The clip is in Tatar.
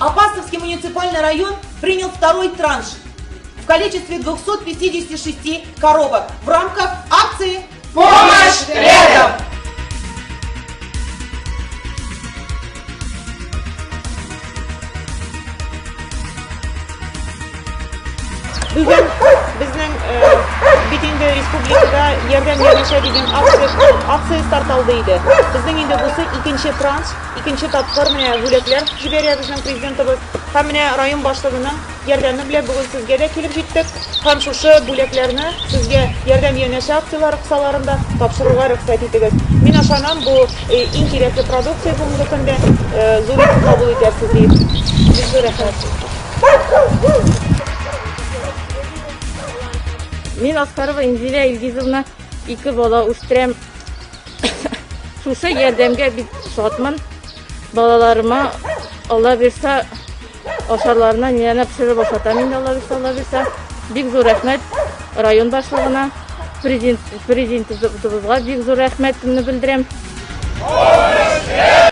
Апасовский муниципальный район принял второй транш в количестве 256 коробок в рамках акции «Помощь рядом!». Бүген безнең э, бит инде республикада ярдәм янәшә дигән акция, акция старт алды иде. Безнең инде бусы икенче транш, икенче тапкыр менә бүләкләр җибәрә безнең президентыбыз. Һәм менә район башлыгының ярдәме белән бүген сезгә дә килеп җиттек. Һәм шушы бүләкләрне сезгә ярдәм янәшә акцияләре кысаларында тапшыруга рөхсәт итегез. Мин ышанам, бу э, иң кирәкле продукция бүгенге көндә э, зур итеп кабул итәрсез диеп. Бик зур рәхмәт. Мин Аскарова Инзилә Илгизовна ике бала үстерәм. Шушы ярдәмгә бик шатмын. Балаларыма Алла бирсә, ашарларына ниләрне пешереп ашатам инде Алла бирсә, Алла бирсә. Бик зур рәхмәт район башлыгына, президент, президентыбызга бик зур рәхмәтемне белдерәм.